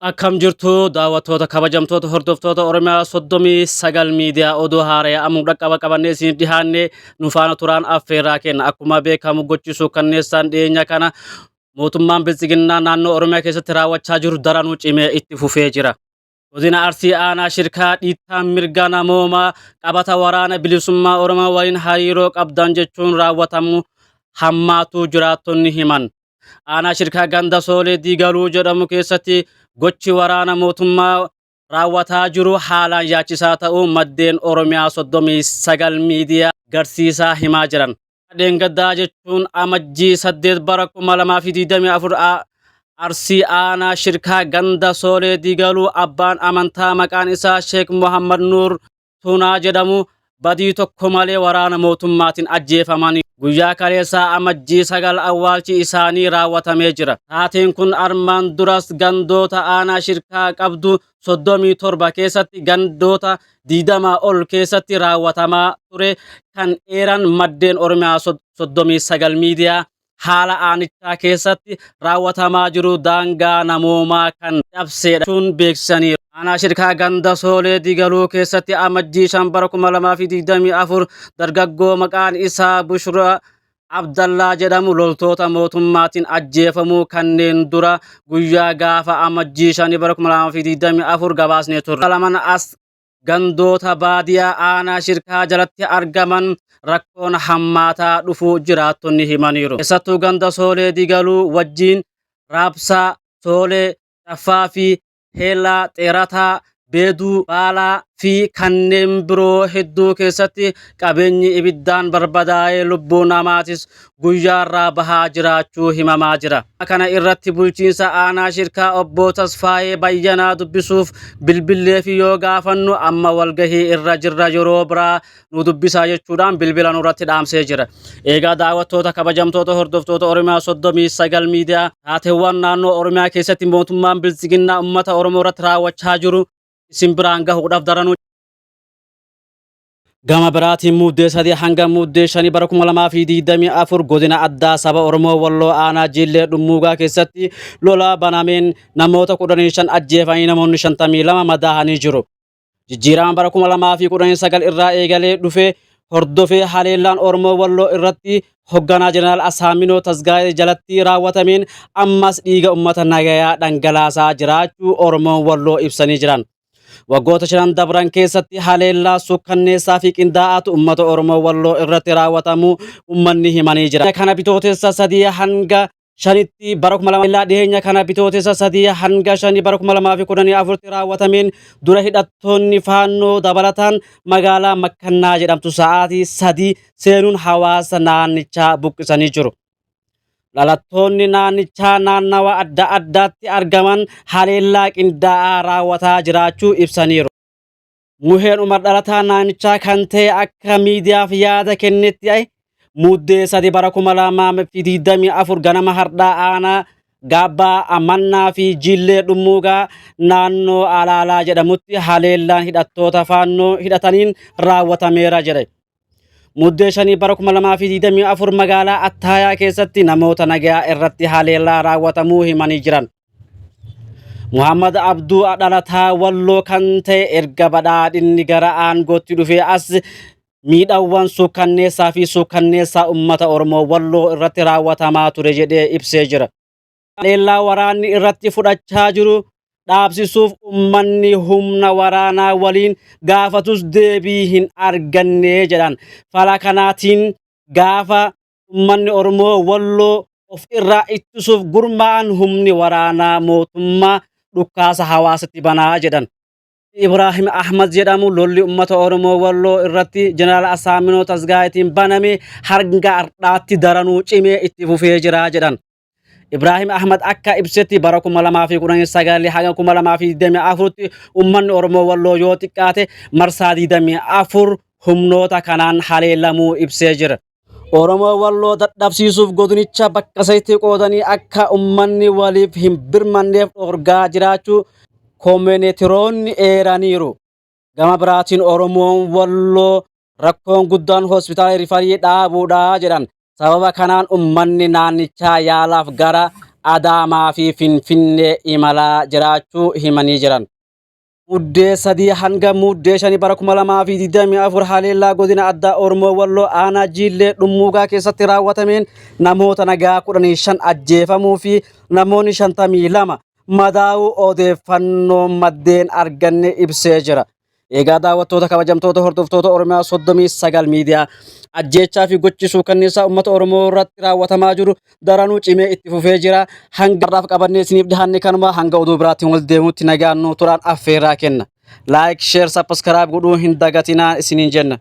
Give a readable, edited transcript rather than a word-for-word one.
Akkam jirtu daawwattoota kabajamtoota hordoftoota Oromiyaa 39 miidiyaa oduu haaraa ammoo dhaqqaba qabannee isin dhihaanne nu faana turaan affeerraa kenna. Akkuma beekamu gochi suukkanneessaan dhiyeenya kana mootummaan biltsiginnaa naannoo Oromiyaa keessatti raawwachaa jiru daranuu cimee itti fufee jira. Godina Arsii Aanaa Shirkaa dhiittaan mirga namoomaa qabata waraana bilisummaa Oromoo waliin hariiroo qabdan jechuun raawwatamu hammaatuu jiraattonni himan. Aanaa Shirkaa ganda Soolee Diigaluu jedhamu keessatti gochi waraana mootummaa raawwataa jiru haalaan yaachisaa ta'uu maddeen Oromiyaa 39 miidiyaa garsiisaa himaa jiran. Dheengaddaa jechuun Amajjii 8 bara 2024 Arsii Aanaa Shirkaa ganda Soolee Diigaluu abbaan amantaa maqaan isaa Sheek Muhammad Nuur Tunaa jedhamu badii tokko malee waraana mootummaatiin ajjeefamanii guyyaa kaleessaa Amajjii 9 awwaalchi isaanii raawwatamee jira. Taateen kun armaan duras gandoota aanaa Shirkaa qabdu 37 keessatti gandoota 20 ol keessatti raawwatamaa ture kan eeran maddeen Oromiyaa 39 miidiyaa haala aanichaa keessatti raawwatamaa jiru daangaa namoomaa kan cabseedha jechuun beeksisaniiru. Aanaa Shirkaa ganda Soolee Digaluu keessatti Amajjii 5 bara 2024 dargaggoo maqaan isaa Bushraa Abdallaa jedhamu loltoota mootummaatiin ajjeefamuu kanneen dura guyyaa gaafa Amajjii 5 bara 2024 gabaasnee turre. Laman as gandoota baadiyaa aanaa Shirkaa jalatti argaman rakkoon hammaataa dhufuu jiraattonni himaniiru. Keessattuu ganda Soolee Digaluu wajjin Raabsaa, Soolee, Caffaa fi Heellaa, Xeerataa, Beeduu, Baalaa fi kanneen biroo hedduu keessatti qabeenyi ibiddaan barbadaa'ee lubbuu namaatis guyyaarraa bahaa jiraachuu himamaa jira. Kana irratti bulchiinsa aanaa Shirkaa obbo Tasfaayee Bayyanaa dubbisuuf bilbilleefi yoo gaafannu amma walgahii irra jirra yeroo biraa nu dubbisaa jechuudhaan bilbila nurratti dhaamsee jira. Eegaa daawwattoota kabajamtoota hordoftoota Oromiyaa 39 miidiyaa taateewwan naannoo Oromiyaa keessatti mootummaan biltsiginnaa uummata Oromoo irratti raawwachaa jiru isin biraan gahuudhaaf daranuu Gama biraatiin Muddee 3 hanga Muddee 5 bara 2024 godina addaa saba Oromoo Walloo aanaa Jiillee Dhummuugaa keessatti lola banameen namoota 15 ajjeefamanii namoonni 52 madaahanii jiru. Jijjiirama bara 2019 irraa eegalee dhufe hordofee haleellaan Oromoo Walloo irratti hogganaa Jeneraal Asaaminoo Tasgaayee jalatti raawwatameen ammas dhiiga uummata nagayaa dhangalaasaa jiraachuu Oromoon Walloo ibsanii jiran. Waggoota shanan dabran keessatti haleellaa suukkanneessaa fi qindaa'aatu uummata Oromoo Walloo irratti raawwatamuu uummanni himanii jira. Kana Bitootessa 3 hanga 5tti bara 2000 dhiheenya kana Bitootessa 3 hanga 5 bara 2014tti raawwatameen dura hidhattoonni faannoo dabalataan magaalaa Makkannaa jedhamtu sa'aatii 3 seenuun hawaasa naannichaa buqqisanii jiru. Dhalattoonni naannichaa naannawa adda addaatti argaman haleellaa qindaa'aa raawwataa jiraachuu ibsaniiru. Muheen Umar dhalataa naannichaa kan ta'e akka miidiyaaf yaada kennetti Muddee 3 bara 2024 ganama hardhaa aanaa Gaabbaa Amannaa fi Jillee Dhummuugaa naannoo Alaalaa jedhamutti haleellaan hidhattoota faannoo hidhataniin raawwatameera jedhe. Muddee 5 bara 2024 magaalaa Attaayaa keessatti namoota nagayaa irratti haleellaa raawwatamuu himanii jiran. Muhammad Abduu dhalataa Walloo kan ta'e erga badhaadhinni gara aangootti dhufee as miidhawwan suukkanneessaa fi suukkanneessaa uummata Oromoo Walloo irratti raawwatamaa ture jedhee ibsee jira. Haleellaa waraanni irratti fudhachaa jiru dhaabsisuuf uummanni humna waraanaa waliin gaafatus deebii hin arganne jedhan. Fala kanaatiin gaafa uummanni Oromoo Walloo of irraa ittisuuf gurmaa'an humni waraanaa mootummaa dhukkaasa hawaasatti banaa jedhan. Ibraahim Ahmad jedhamu lolli uummata Oromoo Walloo irratti Jeneraal Asaaminoo Tasgaayitiin baname hanga har'aatti daranuu cimee itti fufee jira jedhan. Ibraahim Ahmad akka ibsetti bara 2019 hanga 2024tti uummanni Oromoo Walloo yoo xiqqaate marsaa 24 humnoota kanaan haleelamuu ibsee jira. Oromoo Walloo dadhabsiisuuf godinicha bakka sadiitti qoodanii akka uummanni waliif hin birmanneef dhorgaa jiraachuu koominetiroonni eeraniiru. Gama biraatiin Oromoon Walloo rakkoon guddaan hospitaala rifarii dhaabuudha jedhan. Sababa kanaan ummanni naannichaa yaalaaf gara Adaamaa fi Finfinnee imalaa jiraachuu himanii jiran. Muddee 3 hanga Muddee 5 bara 2024 haleellaa godina addaa Oromoo Walloo aanaa Jiillee Dhummuugaa keessatti raawwatameen namoota nagaa 15 ajjeefamuu fi namoonni 52 madaa'uu odeeffannoo maddeen arganne ibsee jira. Egaa daawwattoota kabajamtoota hordoftoota Oromiyaa 39 miidiyaa ajjeechaa fi gochi suukanneessaa uummata Oromoo irratti raawwatamaa jiru daranuu cimee itti fufee jira. Hanga har'aaf qabannee isiniif dhihaanne kanuma hanga oduu biraatiin wal deemuutti nagaan nuu turaan affeerraa kenna. Like, share, subscribe godhuu hin dagatinaa isiniin jenna.